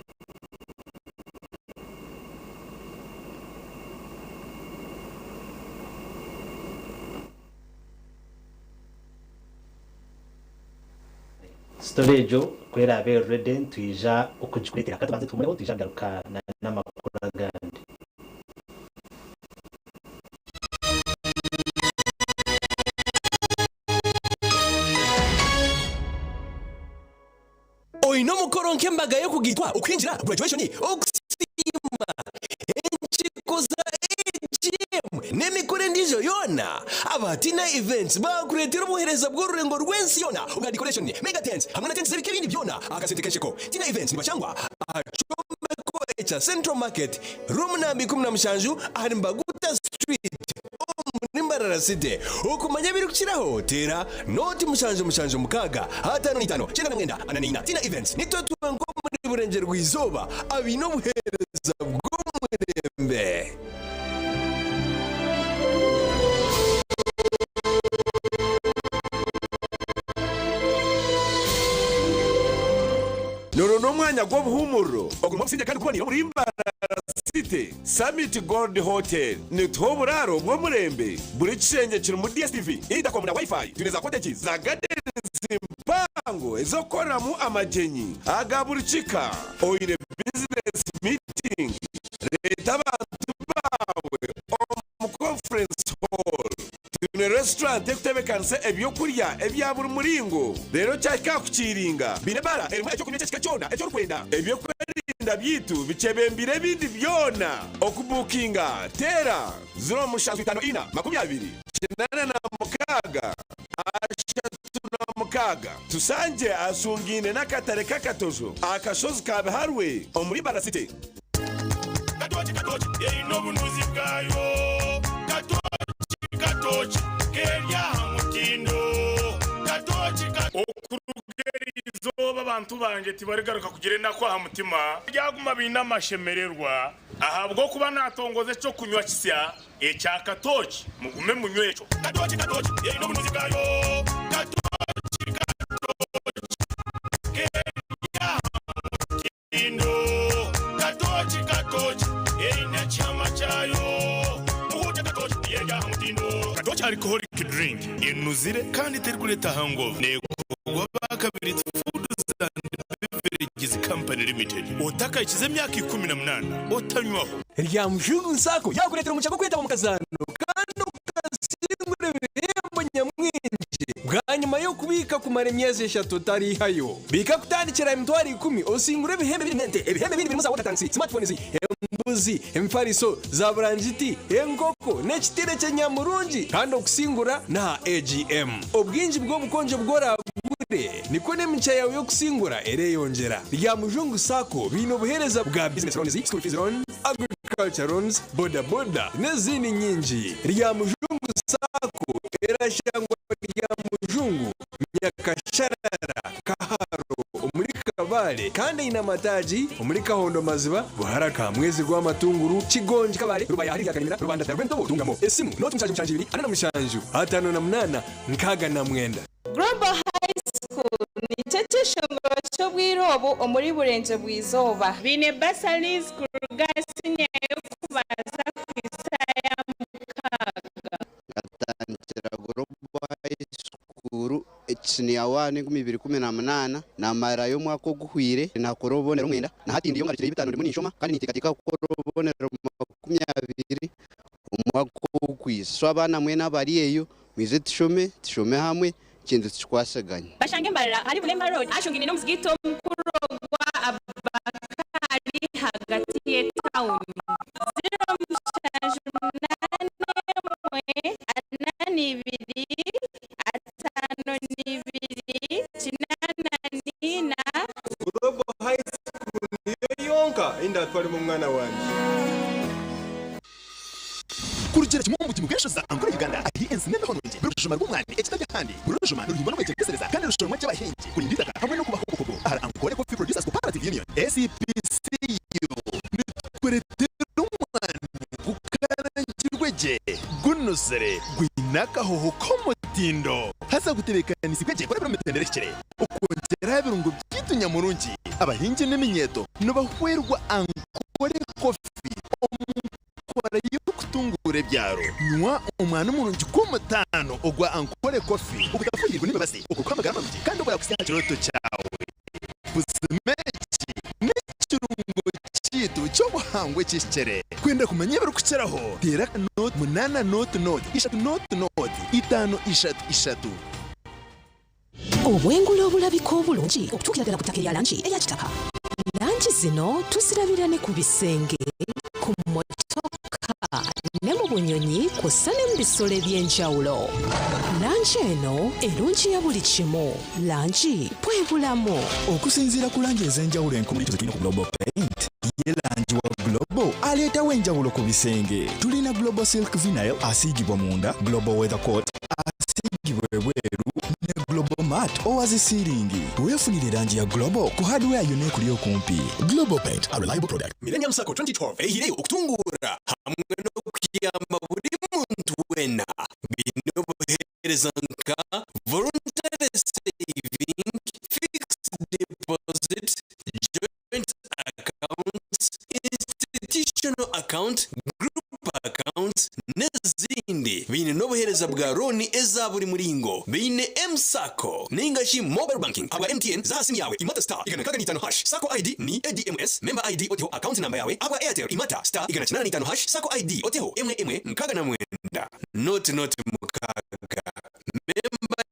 Story egyo ku eraabe eri ready nitwija okugikureetera. Ka tubanze tuhumureho twija kugaruka n'amakuru agandi. Oine omukoro nk'embaga y'okugaitwa, okuhingira, graduation, okusiima, enkiiko za AGM n'emikoro endiijo yoona? Aba Tina Events baakureetera obuheereza bw'orurengo rw'ensi yoona obwa decoration, mega tents hamwe na tents z'ebika ebindi byona aha kasente k'ensheko. Tina Events nibashangwa aha kyombeko ekya Central Market, room namba 17 ahari Mbaguta Street omuri Mbarara City. Okumanya ebirikukiraho teera Nooti 776 55 99 44. Tina Events nitwe twenka omuri Burengyerwa-izooba abaine obuheereza bw'omurembe. Nuru n'omwanya gw'obuhuumuriro ogurimu obusingye kandi guboniire omuri Mbarara City. Summit Gold Hotel netuha oburaaro bw'omurembe. Buri kishengye kirimu DSTV, intercom na Wi-Fi. Twine za cottages na gardens mpango ez'okukoreramu amagyenyi aga buri kika. Oine business meeting? Reeta abantu baawe omu conference hall. Twine restaurant ekutebekanisa ebyokurya ebya buri muringo. Reero kyahika aha kukiiringa, baine ebaara erimu ekyokunywa eky'ekika kyona eki orikwenda. Ebyokwerinda byaitu bikyebembeire ebindi byona. Okubuukinga, teera 0754 20 86 36. Tusangye ahasungaine n'akatare k'Akatojo aha kashozi ka Biharwe omuri Ibanda City. Katooki katooki eine obunuzi bwayo. Katooki katooki keri aha mutindo. Katooki ka. Okuruga eri izooba abantu bangye tibarigaruka kugira enaku aha mutima, baryaguma baine amashemererwa, ahabw'okuba naatongoza eky'okunywa kisya ekya katooki, mugume munywe ekyo. Katooki katooki eine obunuzi bwayo. Katooki katooki keri aha mutindo. Katooki katooki eine ekihama kyayo. Muhuute katooki eri aha mutindo. Katooki alcoholic drink enuzire kandi terikureeta hangover. Neekorwa aba Kabirizi Foods and Beverages Company Limited. Otakahikize emyaka 18 otanywaho. Rya Mujungu Sacco yaakureetera omugisha gw'okwetaba omu kazaano kandi okasingura ebihembo nyamwingi bwanyima y'okubiika kumara emyezi eshatu otariihayo. Biika kutandikira aha 100,000 osingure ebihembo ebirimu ente, ebihembo ebindi birimu za water tanks, smartphones, embuzi, emifariso, za burangiti, enkoko n'ekitiire ky'enyamurungi kandi okusingura n'aha AGM. Obwingi bw'obukonjo obu oraagure nikwo n'emigisha yaawe y'okusingura ereyongyera. Rya Mujungu Sacco baine obuheereza bwa business loans, school fees loan, agriculture loans, boda boda n'ezindi nyingi. Rya Mujungu Sacco erashangwa Rya Mujungu, Nyakasharara, Kaharo omuri Kabale kandi eine amataagi omuri Kahondo Maziba, Buharaka, Mwezi Rwamatunguru, Kigongi, Kabale, Rubaya ahari Rya Karimira, Rubanda Rwentobo, Ntungamo. Esimu, nooti 7 7 47 58 69. Global High School nikyo ky'eishomero ky'obwire obu omuri Burengyerwa-izooba. Baine bursaries kuruga aha siniya y'okubanza kuhitsya aha ya mukaaga. Nkatandikira Global High School siniya waani 2018, naamarayo omwaka oguhweire naakora obubonero mwenda, na hati ndiyo ngarukire bitaano ndimu ninshoma kandi ninteekateeka kukora obubonero 20 omwaka ogurikwija. So abaana mwena abari eyo mwije tushome, tushome hamwe ekintu tukikwasaganye. Bashange Mbarara ahari Bulema Road ahashungaine n'omuzigiti omukuru ogwa Abubakari hagati y'etawuni. 0781 42 52 84. Kurugira kimwe omu bugimu bw'enshozi za Ankole Uganda ahi ensi n'embeho nungi buri rujuma rw'omwani ekitabi ahandi. Buri rujuma niruhingwa n'obwegyendesereza kandi rushoromwa gye abahingi kurinda eitaka hamwe n'okubaha obukugu ahari Ankole Coffee Producers Cooperative Union, ACPCU. Nitukureetera omwani gukarangirwe gye, gunuzire, gwine akahoho k'omutindo haza gutebeekanisiibwe gye kurabira omu mitendera ehikire. Okwongyera aha birungo byaitu nyamurungi, abahingi n'eminyeeto nibahwerwa Ankole Coffee omu nkora y'okutunguura ebyaro. Nywa omwani murungi gw'omutaano ogwa Ankole Coffee ogutafuhiirwe n'emibazi, ogurikuha amagara marungi kandi ogurakuhitsya aha kirooto kyawe. Buzima eki n'ekirungo kyaitu ky'obuhangwa ekihikire. Kwenda kumanya ebirikukiraho, teera nooti munaana nooti nooti ishatu nooti nooti itaano ishatu ishatu. Obwengula obulabika obulungi okutuukira ddala ku ttaka erya langi eya kitaka. Langi zino tuzirabira ne ku bisenge, ku mmotoka ne mu bunyonyi kw'ossa ne mu bisolo eby'enjawulo. Langi eno erungiya buli kimu. Langi bwe bulamu. Okusinziira ku langi ez'enjawulo enkumu ze tulina ku Global Paint, ye langi wa Global aleetawo enjawulo ku bisenge. Tulina Global Silk Vinyl asiigibwa munda, Global Weather Coat asiigibwa ebweru ne Global Mat owa zi siiringi. Weefunire langi ya Global ku hardware yonna ekuli okumpi. Global Paint, a reliable product. Millennium Sacco 2012 eihireyo okutunguura hamwe n'okuyamba buri muntu weena. Baine obuheereza nka Voluntary Saving, Fixed Deposit, Joint Accounts, Institutional Account, Group Accounts n'ezindi. Baine n'obuheereza bwa looni eza buri muringo. Baine M-Sacco nainga shi Mobile Banking ahabwa MTN za aha simu yaawe imata star 165 hash Sacco ID ni ADMS Member ID oteho Account Number yaawe ahabwa Airtel imata star 185 hash Sacco ID oteho emwe emwe 69 noti noti mukaaga Member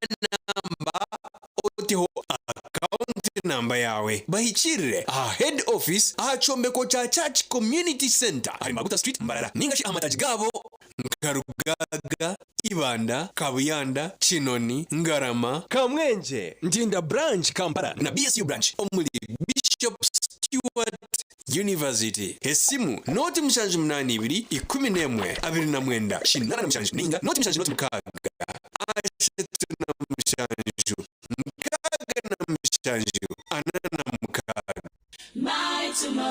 Number oteho Account Number yaawe. Bahikiirire aha Head Office aha kyombeko kya Church Community Centre ahari Maguta Street, Mbarara ninga shi aha mataagi gaabo nka Rugaaga, Ibanda, Kabuyanda, Kinoni, Ngarama, Kamwengye, Ntinda Branch, Kampala na BSU Branch omuri Bishop Stuart University. Esimu, nooti 782 11 29 87 ninga nooti 7 nooti 6 37 67 46.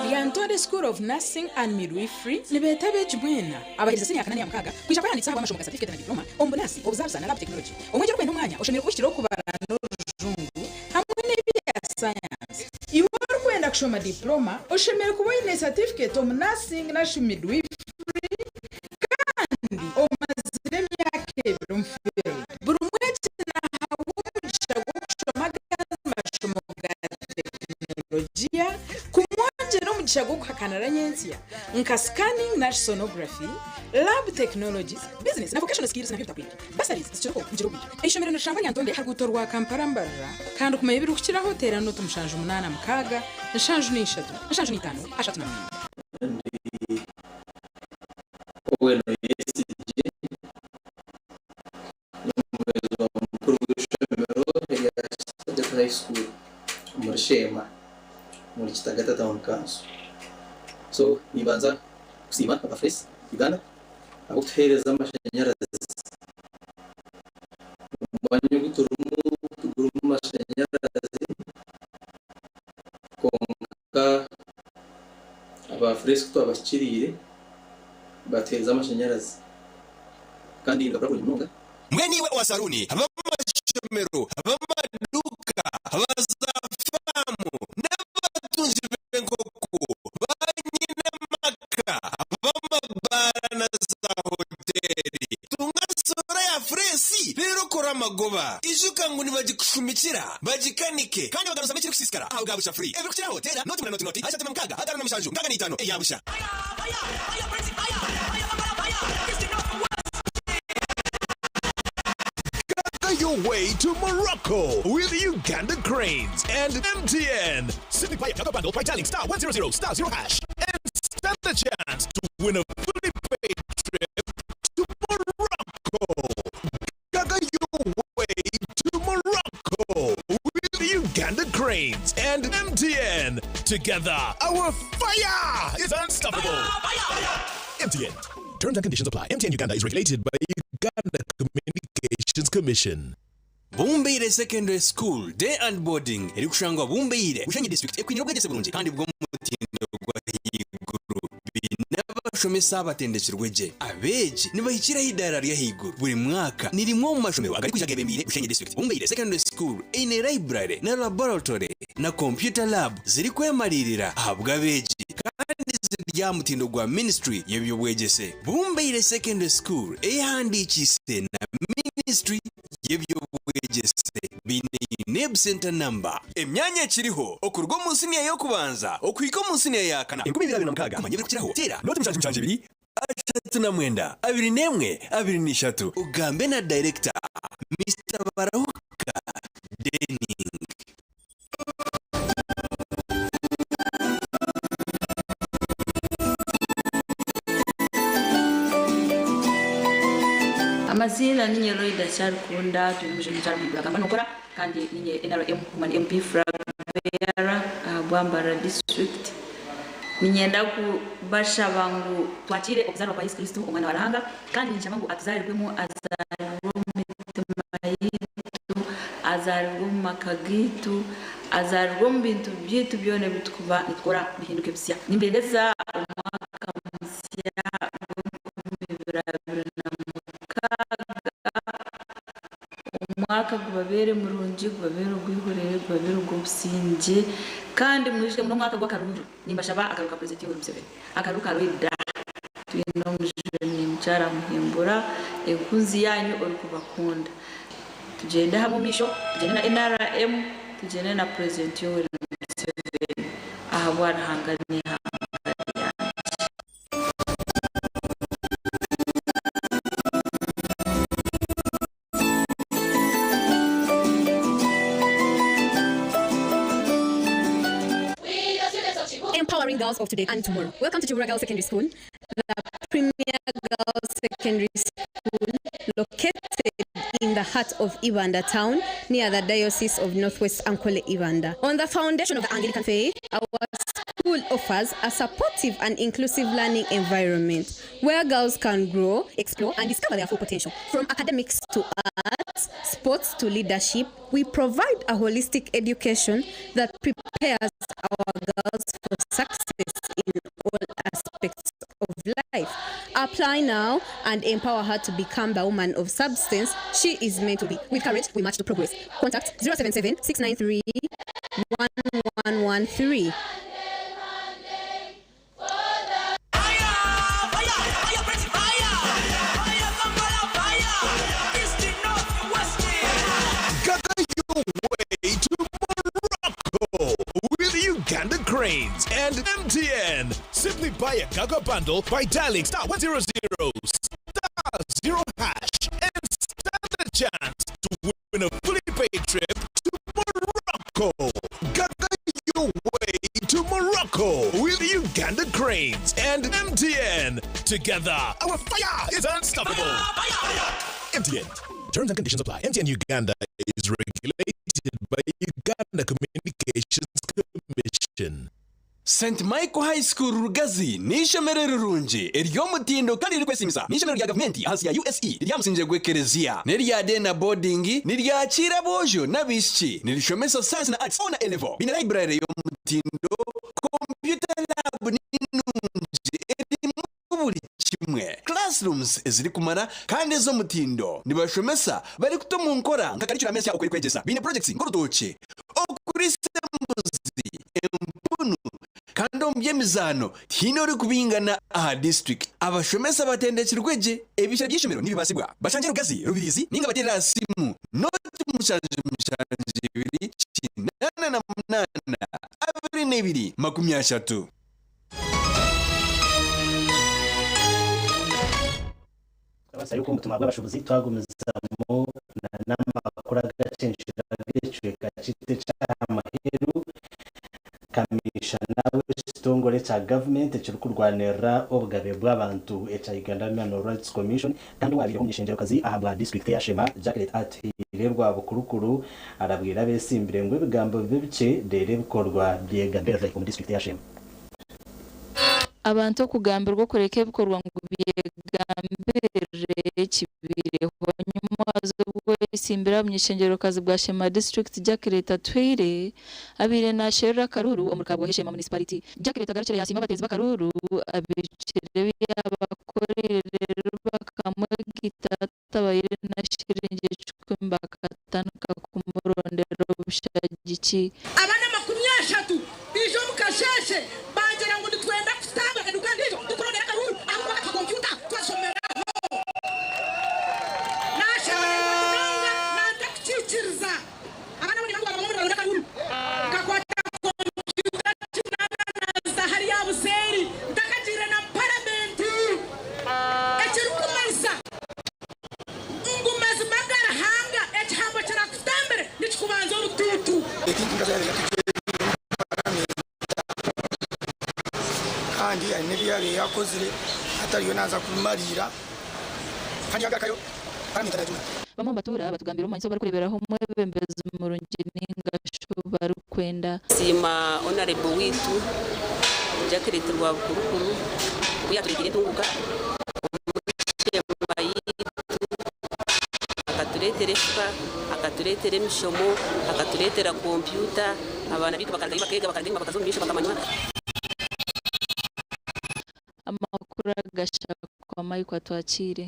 Lyantonde School of Nursing and Midwifery nibeeta abeegi mwena abaherize siniya ya kana n'eya mukaaga kwija kwehandiikisa ahabw'amashomo ga satifiketi na diploma omu bunaasi, obuzaarisa na lab technology. Omwegi orikwenda omwanya oshemereire kuba ohikire okubara n'orujungu hamwe n'ebya sayansi. Iwe orikwenda kushoma diploma oshemereire kuba oine satifiketi omu nursing narishi midwifery kandi omazire emyaka ebiri omu field. Buri mwegi nahabwa omugisha gw'okushoma agandi mashomo ga tekinologiya kumwongyera omugisha gw'okuhakanira nyentsya nka scanning nari sonography, lab technologies, business na vocational skills nabyo bitakwire. Bursaries zikiriho kugira obwire. Eishomero nirishangwa Lyantonde aha ruguuto rwa Kampala Mbarara kandi kumanya ebirikukiraho teera nooti 7 86 74 39. Ndi Owino Yesigye, n'omuhwezi wa mukuru w'eishomero erya Kitagata High School omuri Sheema omuri Kitagata Town Council. So nimbanza kusiima aba Face Uganda ahabw'okutuheereza amashanyarazi. Omwanya ogu turimu tigurimu mashanyarazi kwonka aba Face ku twabahikiriire batuheereza amashanyarazi kandi nibakora kurungi munonga. Mbwenu iwe owa saruuni, ab'amashomero, ab'amaduuka, aba zaafaamu, n'abatunzi b'enkoko, baanyinamaka, ab'amabaara na zaahoteeri, tunga soora ya fureesi reero okore amagoba. Ijuka ngu nibagikushumikira, bagikanike, kandi bagaruzamu ekirikusiisikara aha bwa busha free. Ebirikukiraho, teera nooti mwenda nooti nooti, 36 57 65 eya busha. Gather your way to Morocco with Uganda Cranes and MTN. Simply buy a data bundle by dialing star 100 star 0 hash and stand the chance to win a fully paid trip to Morocco. Gather your way to Morocco with Uganda Cranes and MTN. Together, our fire is unstoppable. MTN. Terms and conditions apply. MTN Uganda is regulated by Uganda Communications Commission. Bumbeire Secondary School Day and Boarding erikushangwa Bumbeire, Bushenyi District ekwinire obwegyese burungi kandi bw'omutindo gw'ahaiguru. Baine abashomesa abatendekirwe gye. Abeegi nibahikira aha idaara ry'ahaiguru buri mwaka. Ni rimwe omu mashomero agarikwija gebembeire Bushenyi District. Bumbeire Secondary School eine library na laboratory na computer lab zirikwemariirira ahabw'abeegi kandi ziri aha mutindo gwa Ministry y'eby'obwegyese. Bumbeire Secondary School eyehandiikiise na Ministry y'eby'obwegyese baine UNEB Centre Number. Emyanya ekiriho okuruga omu siniya y'okubanza okuhika omu siniya ya kana. 2026. Kumanya ebirikukiraho, teera nooti 772 39 21 23 ogambe na dayirekita Mister Barahuka Denning. Amaziina ninye Loida Kyarikunda Twine Kyarikunda agamba nokora kandi ninye NRM Woman MP flag bearer aha bwa Mbarara district. Niinyenda kubashaba ngu twakiire okuzaarwa kwa Yesu Kristo Omwana wa Ruhanga, kandi ninshaba ngu atuzaarirwemu, azaarirwe omu mitima yaitu, azaarirwe omu maka gaitu, azaarirwe omu bintu byaitu byona ebi turikuba nitukora bihinduke bisya. Nimbendeza omwaka musya gw'enkumi ibiri abiri na mukaaga, Omwaka gubabeere murungi, gubabeere ogw'eihurire, gubabeere ogw'obusingye kandi mwijuke ngu n'omwaka gw'akaruru. Nimbashaba akaruru ka Purezidenti Yoweri Museveni, akaruru ka Loida Twinomujuni, Mukyara Muhimbura, enkunzi yaanyu orikubakunda. Tugyende hamwe omu maisho, tugyende na nrm, tugyende na Purezidenti Yoweri Museveni ahabwa Ruhanga n'eihanga ryangye. Empowering girls of today and tomorrow. Welcome to Kiwura Girls Secondary School, the premier girls secondary school located in the heart of Ibanda town near the Diocese of Northwest Ankole Ibanda. On the foundation of the Anglican faith, our school offers a supportive and inclusive learning environment where girls can grow, explore, and discover their full potential. From academics to arts, sports to leadership, we provide a holistic education that prepares our girls for success in all aspects of life. Apply now and empower her to become the woman of substance she is meant to be. With courage, we march to progress. Contact 077 693 1113. Gather your way to Morocco with Uganda Cranes and MTN. Simply buy a Gaga bundle by dialing star 100 star 0 hash and stand a chance to win a fully paid trip to Morocco. Gaga your way to Morocco with Uganda Cranes and MTN. Together, our fire is unstoppable. MTN. Terms and conditions apply. MTN Uganda is regulated by Uganda Communications Commission. St Michael High School Rugazi n'ishomero rirungi ery'omutindo kandi ririkwesimisa. N'ishomero rya gavumenti ahansi ya USE riri aha musingye gw'ekereziya. N'erya day na boarding, niryakiira aboojo n'abaishiki. Nirishomesa science na arts O na A level. Baine library y'omutindo, computer lab nungi erimu buri kimwe, classrooms ezirikumara kandi ez'omutindo. Nibashomesa barikuta omu nkora nka curriculum ensya oku erikwegyesa. Baine projects nk'orutookye, okuriisa embuzi, empunu kandi omu by'emizaano tihaine orikubingana aha district. Abashomesa batendekirwe gye, ebishare by'eishomero nibibaasibwa. Bashangye Rugazi, Rubirizi ninga bateerere aha simu noti 72 88 22 30. Twabaasa yuko omu butumwa bw'abashuubuzi twagumizamu n'amakuru agacenshura ag'ekicweka kyaitu eky'aha muheru. Kamishana w'ekitongore kya gavumenti ekirikurwanirira obugabe bw'abantu ekya Uganda Human Rights Commission kandi owaabaire omuny'eishengyerokazi ahabwa disiturikiti eya Sheema, Jacqueline Atuhaire Rwabukurukuru arabwire abeesimbire ngu ebigambo bibe bikye reero ebikorwa byegambirire omu disiturikiti eya Sheema. Abantu okugambirwa okureka ebikorwa ngu byegambirire kibiireho nyuma z'obwesimbire aha buny'eishengyerokazi bwa Sheema disiturikiti Jacqueline Atuhaire abaire nasherura akaruuru omuri Kabwohe Sheema Municipality. Jacqueline agarukire yasiima abateezi b'akaruuru abaijukire ebi yabakoreire reero bakamwegita atabaire na shiringi 100 bakatandika kumurondera obushagiki. Abaana 30 baija omu kasheeshe baagira ngu nitwenda kutamba eduuka endiijo tukurondera akaruuru ahabw'okuba bakatuha kompyuta twashomeraho. Naashemererwa munonga nantakukiikiriza. Abaana bo nibangwa bamwe nibaronda akaruuru. Nkakwata kompyuta kinaana naaza hariya aha buseeri ntakagiire na paramenti. Ekirikumanyisa ngu mazima ga Ruhanga ekihambo kirakutambire nikikubanza orutuutu. Kandi aine ebi yaabaire yaakozire hati ariyo naaza kubimariira kandi yaagarukayo paramenti aragimara. Bamwe omu batuura batugambire obumanyiso obu barikureeberaho omwebembezi murungi ninga shi ou barikwenda. Nsiima Honourable waitu Jacqueline Rwabukurukuru oku yatureeteire entunguka omuri Sheema yaitu, akatureetera efuka, akatureetera emishomo, akatureetera kompyuta, abaana baitu bakarugayo bakeega bakaruga enyima bakaza omu maisho bakamanywa. Amakuru agashakwa Michael Atwakiire.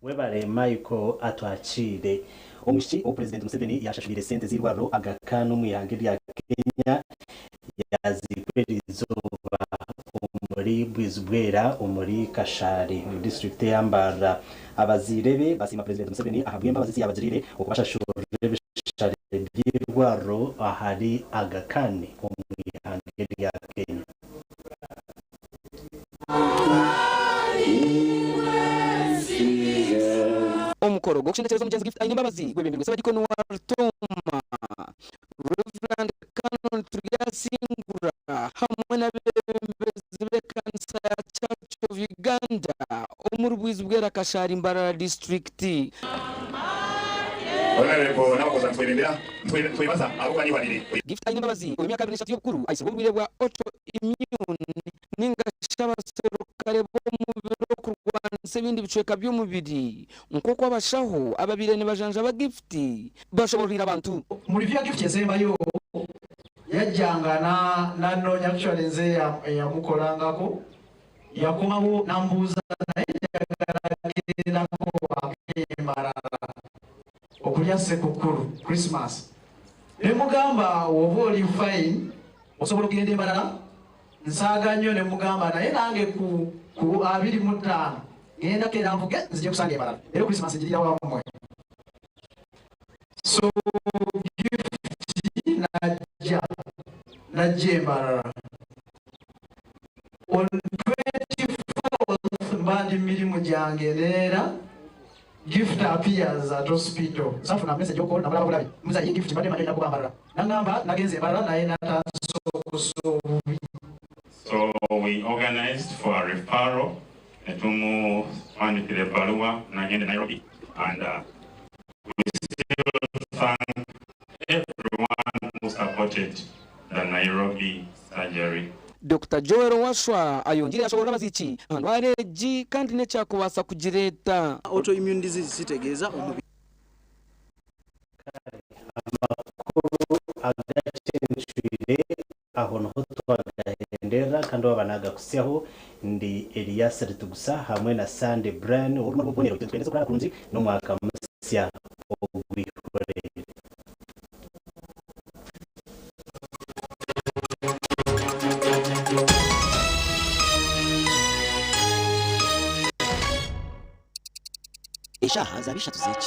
Webare Michael Atwakiire. Omwishiki ou Purezidenti Museveni yaashashuriire sente z'eirwariro Aga Khan omu ihanga erya Kenya yaaziikwa eriizooba omuri Bwizibwera omuri Kashari omu disiturikiti eya Mbarara. Abazaire be basiima Purezidenti Museveni ahabw'embabazi ezi yaabagiriire okubashashurira ebishare by'eirwariro ahari Aga Khan omu ihanga erya Kenya. Omukoro gw'okushendekyereza omugyenzi Gift Ainembabazi gwebembirwe Ssabadiikoni wa Rutooma, Rev. Canon Turyasingura hamwe n'abeebembezi b'ekanisa ya Church of Uganda omuri Bwizibwera Kashari Mbarara disiturikiti. Honorable Nabakooza nitwebembera nitwebaza ahabw'okuba niiwe abaire. Gift Ainembabazi ow'emyaka 23 y'obukuru aitsirwe oburwaire bwa Auto-immune ninga shi abaserukare b'omubiri okurwanisa ebindi bicweka by'omubiri nk'oku abashaho ababaire nibajanjaba Gift bashoboororeire abantu. Mu review ya Gift esembayo yajjanga nanoonya actually nze eyamukolangako yakomawo nambuuza naye njagala gendako waka e Mbarara okulya Ssekukulu, Christmas. Ne mugamba woba oli fine osobola okugenda e Mbarara nsaaga nnyo ne mugamba naye nange ku 25 ngenda keera nvuge nzije kusanga e Mbarara era Christmas njirira wammwe. So Gift najja e Mbarara on 24th mba ndi mirimu gyange neera Gift appears at hospital. Safuna message oko namulaba bulabi. Muza ye Gift mbadde manyi kuba Mbarara. Nangamba nagenze Mbarara naye natandise okusa obubi. So we organized for a referral ne tumuwandikira ebbaluwa nagenda Nairobi and we still thank everyone who supported the Nairobi surgery. Dr Joel Washwa ayongyire yashoboorora abaziiki aha ndwara egi kandi n'ekyakubaasa kugireeta. Autoimmune disease kitegeeza omubiri. Amakuru agacencwire aho niho twagahenderera kandi waba nagakusyaho ndi Elias Ritugusa hamwe na Sandy Brian orumubonero twendeze kurara kurungi n'omwaka musya ogwihorere. Eshaaha zaba 3 z'ekiro.